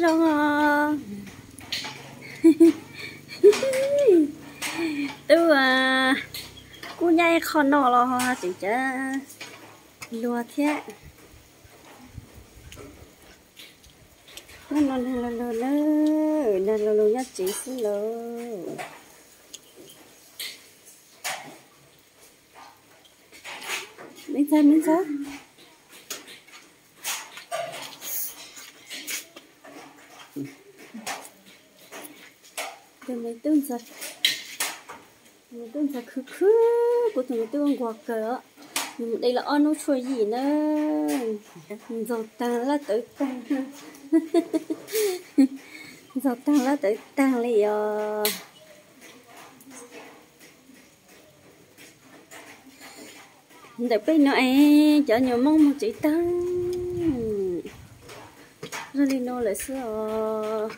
Zoo os. Twb, a, kuj nyab ib qho no los tseem cav luag thiab. Hnub no nag lug lug na, nag lug lug nyob tsev xwb lauj. Me ntxawg, me ntxawg. Tus me tub ntxawg, tus me tub ntxawg khwv khwv, kuv tus me tub nquag kawg os. Nws mus de los ob hnub tshuaj yim na. Ntxaug taag lab tawv taag. Ntxaug taag lab tawv taag li os. Ntawm peb no es cov nyuas Hmoob mus tsev taag, zoo li no lawm xwb os.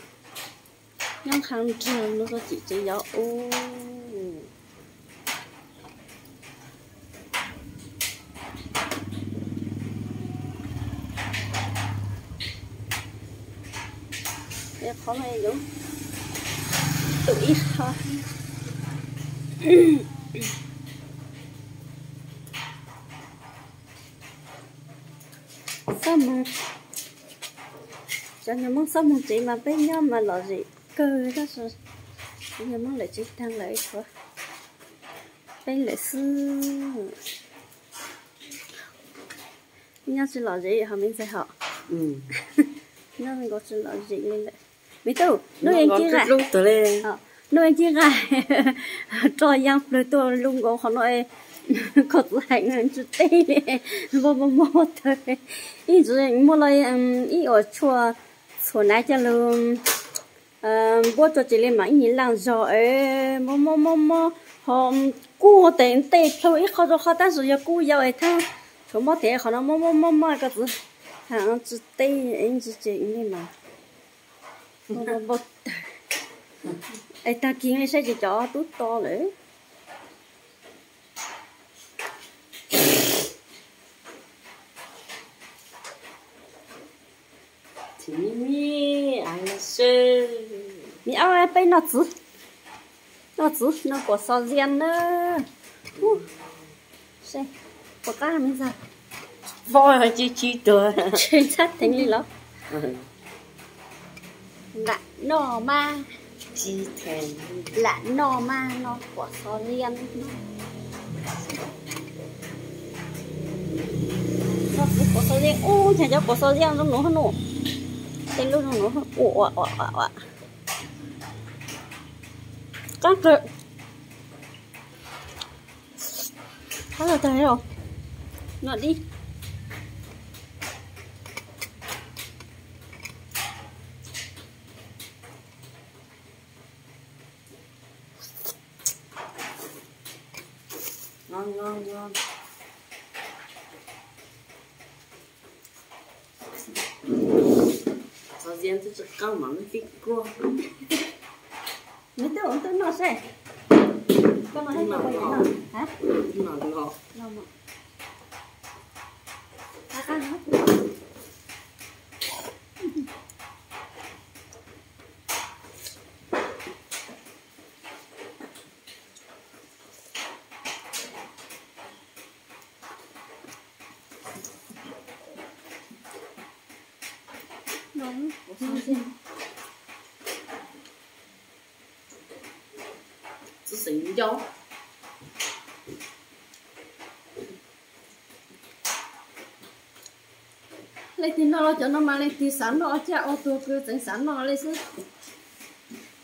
Nyob qhov nrag no txog tsev yov ub. Qhov no yuav tus ib qho. Xob moog, cov nyuas Hmoob xob moog tsev mas peb nyob mas lom zem kawg tab sis cov nyuas Hmoob lawm tsev taag lawm tshuav peb lawm xwb. Nyob tsis lom zem hos me ntxawg hos. Nyob nkaus tsis lom zem li lawm. Me tub, hnub ib kib nqaij, hnub ib kib nqaij roj yaaj plawg tuaj lug nkaus qhov no, koj txwv heev tsis teb li, npau npau npau tawg. Ib txwv muaj los ib uas tshuaj txhuam nav coj lug npuab rua tsev li mas ib nyuag laaj zog es mob mob mob mob ho kuj tes ntej plhaub ib qho rua qhov tab sis yog kuj yau es thaab tshuav mob tes qhov no mob mob mob mob koj txwv heev tsis teb ib ntsis tsev li mas npau tawg. Es taag kis saib ces cov tub to lawm. Me ab peb noj txwv, noj txwv noj kuam xos zias na. Puas qab me ntxawg? Tshe txhab theev li los? Lam noj mas, lam noj mas noj kuam xos zias. Noj txwv kuam xos zias ub, nchaag cov kuam xos zias zoo nuav nuav, tej lub zoo nuav ua ua ua ua. Qaab kawg. Qab kawg tag, noj dib. Xos zias ntawd tsis qaab mas lub tib kuaj. Nws twb ua twb noj seb. Koj noj, noj, noj. Txwv xeem ncauj. Leej twg noj los cov no mas leej twg xav noj caj ua tuag kws tseem xav noj li xwb.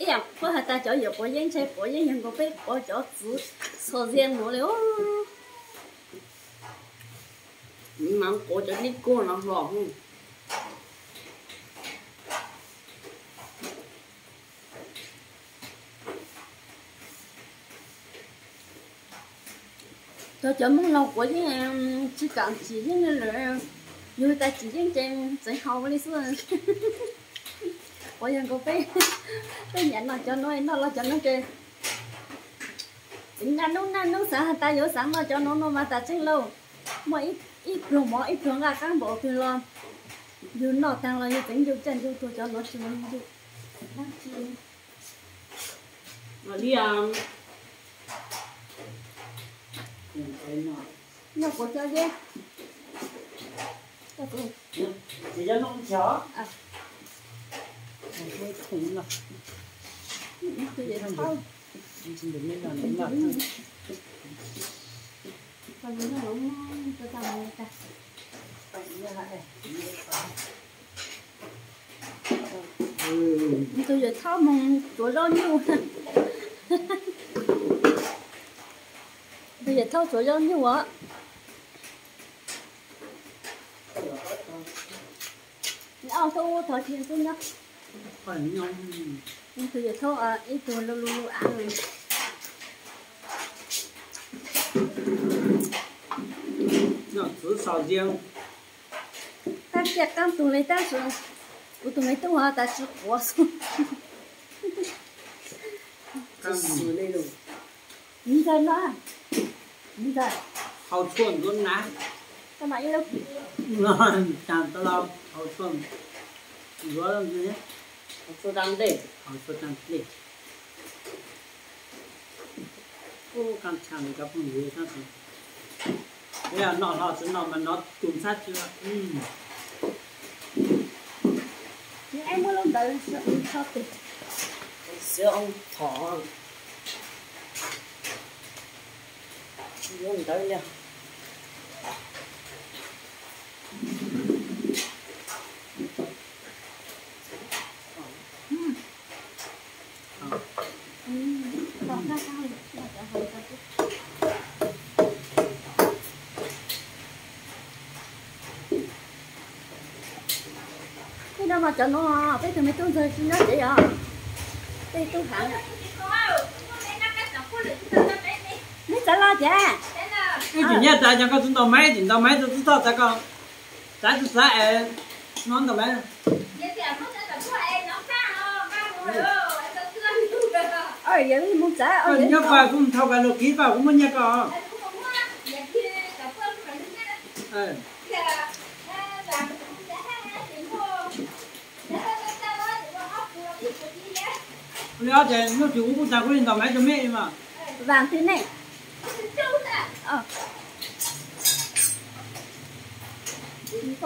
Ib yam puab has tas cov yuav quav yeeb ntshai quav yeeb yog nkaus peb quav cov txwv xos zias nuav li. Mas quav cov dib kuaj no hlo. Cov, cov Moob laug quav yeeb tsis kam tsim yeeb li lawm, yug tas tsim yeeb ces tseem haus li xwb. Quav yog nkaus peb, peb nyam noj cov nuav, noj los cov nuav ces tseem naj nub naj nub xav has tas yuav xav noj cov nuav no mas tas tseeb lauj. Muaj ib pluag mov ib pluag nqaj qaab npaum twg los Yus noj tag los yus tseem yus caj yus tuag cov no tsis mus yus dab tsi. Noj kuv cov deb. Tus yawm thaub mus tsuav zaub nyuj. Tus yawm thaub tsuav zaub nyuj os. Ob tug thov tsis tub nyob. Tus yawm thaub ib tug lu lu lu av. Txwv xaus zias. Qab tiaj qab tug li tab sis kuv tus me tub ho tas tsis quav xwb. Ntxawg no, ntxawg. Hau tshuaj ntxuav na. Tau mas ib lub. Tag tau hau tshuaj ntxuav, hau tshuaj tag nplej. Ub, qab tshaj li cov phooj ywg sab tes. Peb noj hlo tsis noj mas nov tus ntxhab tsis. Muab lub ntawd tso tes. Xwb thom lub ntawd li. Tej no mas cov no peb tus me tub ntxawg tsis nyob tsev os. Peb tub heev. Neb txav los tiag? Wb tsis nyiaj txav, cov koj tsis ntaus maiv, tsis ntaus maiv, tsis txhob txav koj. Txav tsis txav es no ntaus maiv. Yog mus txav, nyob koj kuv mus thau koj lus kiv koj kuv muab nyiaj koj. Li ob ces nyuj twg kuv kuj tag kuv li ntaus maiv rau meb mas. Vam twg ne? Peb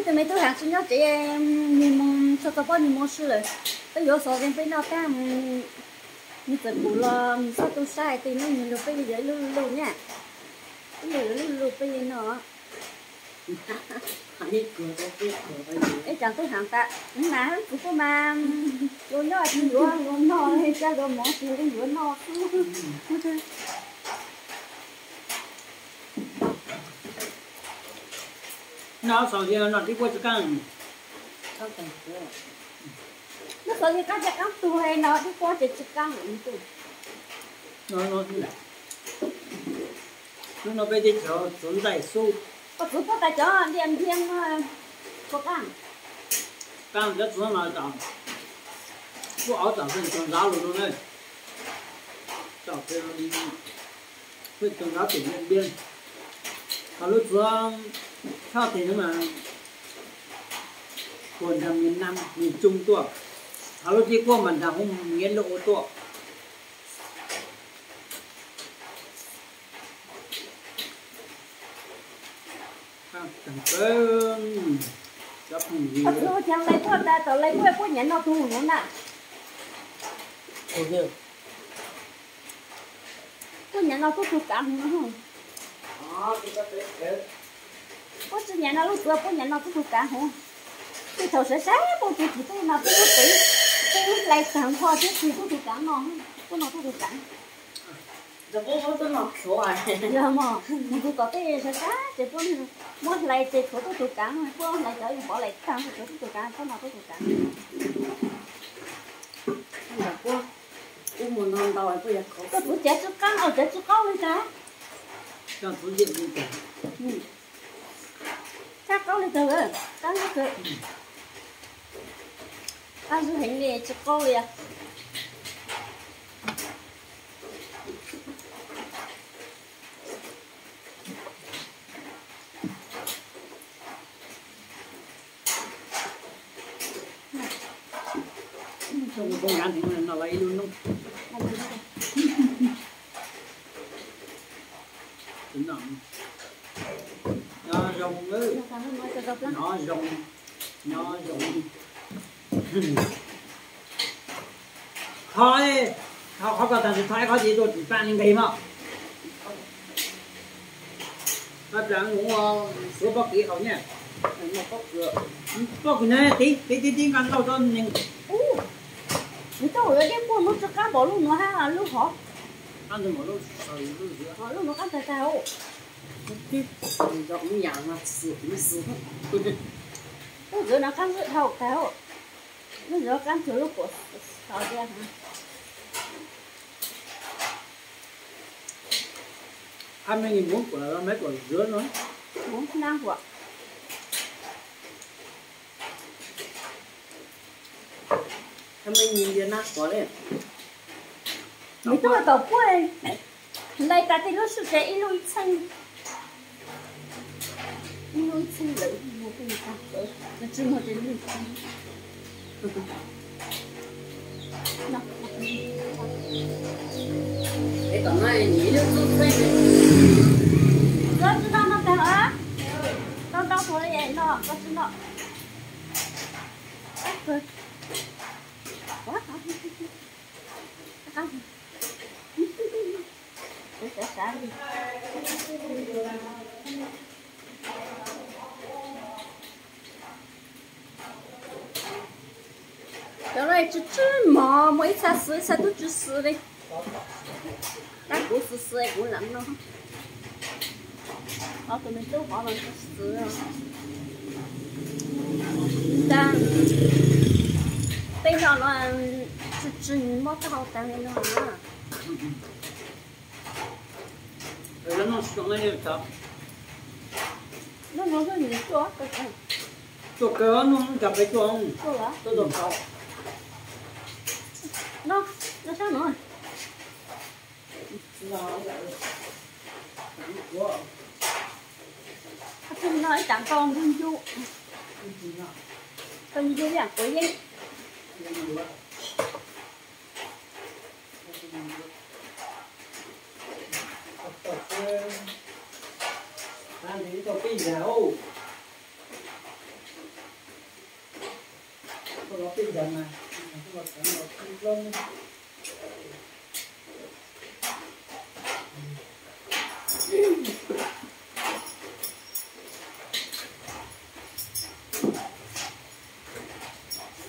tus me tub heev tsis nyob tsev, nws mus txog tau poj niam mus si lawm. Peb yuav xov zees peb noj tag, nws txawm pum los nws txhob tu sab hais tias neb nws lug peb li yog ib lub lug nyaj, ib lub lug peb li no. Ib tsam tub heev tas, nas kuv kuj mas luag nyob tsis yuav luag noj li, coj luag mov tsis li yuav noj xwb. No xaus li no dib kuab tsis qab. No xaus li qab tiaj qab tug no dib kuab ces tsis qab. Hnub no peb teb chaws txuav ntxaij xub. Koj txuav puab tas cov ntiaj ntiaj no puas qab? Qab cov txuav no tas, lub auv tam sim txuav nrad lug no na. Tam sim txuav nrad tim Điện Biên. Ho lub txuav tshaj tim no mas puag nram miền Nam, miền Trung tuaj. Ho lub dib kuab mas nram hauv miền Lào tuaj. Cov phooj ywg, ua cas lais kuaj tas tom lais kuaj puab nyiam noj tug nuav na? Puab nyiam noj tub tug kav hov. Puab tsi nyiam noj lub txuav, puab nyiam noj tub tug kav hov. Tej thaum sawv sawv puab tug txiv teb no puab lub tsev, puab lub hlais tag nrho thiab tsis tub tug kav no, puab noj tub tug kav. Yog mog, mus txog tom tej sawv sawv ces puab muab hlais ces tshuav tub tug kav, puab hlais cov pov laim tag tshuav tub tug kav, puab noj tub tug kav. Puab mus ntau ntau puab yog koj txuv cov tsi qaab, cov tsi qaub li cas. Tsi qaub li cas, qaab heev li tsi qaub li. Nyob zoo, nyob zoo, nyob zoo. Qhov, qhov ko tag nrho qhov ces tuaj tsis pab li nqe mog. Suav pob kws haus nyiaj. Pob kws na, tib tib tib nqa ntau rau neeg. Nws tau ua dej puag no tsis qab npaum lub no hab lub hov. Lub no qab tag tag. Ub, yam no xwm xwm. Lub ntawd no qab zib dhau tag. Lub ntawd qab tsuag lub puas xav tias. Hab me nyias muab kuam los me kuam zuav no. Muab nab kuam. Hab me nyias nab kuam li. Nws tuaj tom puag, lais tas tej lub sij hawm ib lub ib txheej. Ib lub ib txheej lawm, muag tej tag, tsis muag tej lub ib txheej. Es tom no nws ib lub txuj txheej. Koj tsis noj no tag, tau ntau tug li no koj tsis noj. Cov no tsw tsw mov, muaj ib txha xwb, ib txha tub tsw xwb li. Tab kuv xwb xwb kuv lam noj. Qhov tus me tub qhov no xwb. Ntag, peb no no tsw tsw mob taub hau tas li no. Tuaj kawg, noj cov peb tuaj. No ib tsam tau ncu ncu, tau ncu ncu ib yam quav yeeb.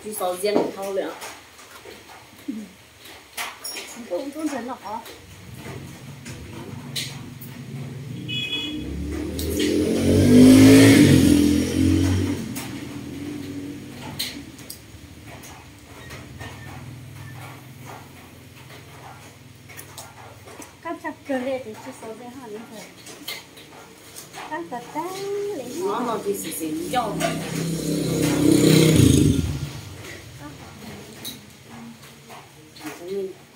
Tsis xaus ziab dhau lawm. Qab tshaj kawg li ces tsis xaus li hos li ntawd. Qab tag tag li no. Xim xim ncauj.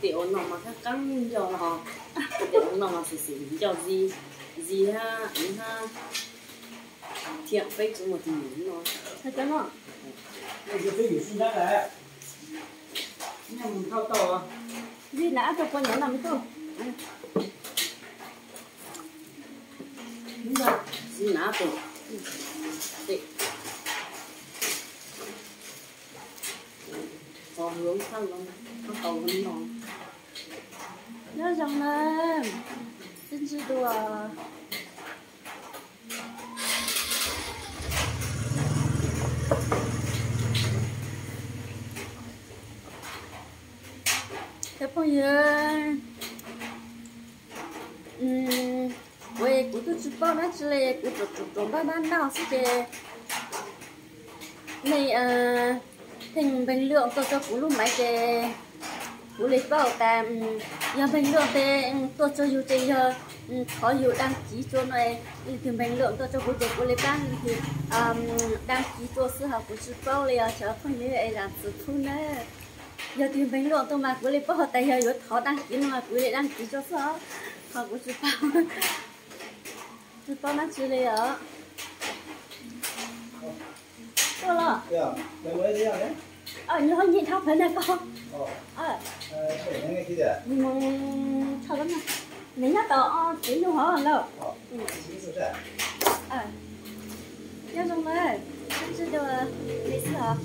Tim ua no mas qab qab ncauj no, tim ua no mas xim xim ncauj zis, zis hab, hab. Thiab peb tsis muaj tus nyuam no. Zis na, ab tug puas nyuam no me tub. Zis na tus. Tim. Qhov hluav nqaj no, nqaj tau no. Nyob zoo na, sib ntsib dua. Cov phooj ywg, kuv, kuv twb tsis paub dab tsi li, kuv tsuas tsuas npaj npaj noj xwb ces nej pheej npeeg lwm tuaj rau kuv lub maiv ces kuv li paub tas yog npeeg lwm tes tuaj txog yus ces yog thov yus dag kiv rua no, leej twg npeeg lwm tuaj rau kuv ces kuv li pab leej twg dag kiv rua xwb ho kuv tsis paub li os cov phooj ywg es zam txim pub nawb. Yog twg npeeg lwm tuaj mas kuv li paub tas yog yuav thov dag kiv no mas kuv li dag kiv rua xwb os, ho kuv tsis paub, tsis paub dab tsi li os. Tuaj los. Nws ho nyiam dhau plawv na koj. Nws mus thauj, nws nyob tau ob tsev nug hov lawm. Nyob zoo na, sib ntsib dua li xwb os.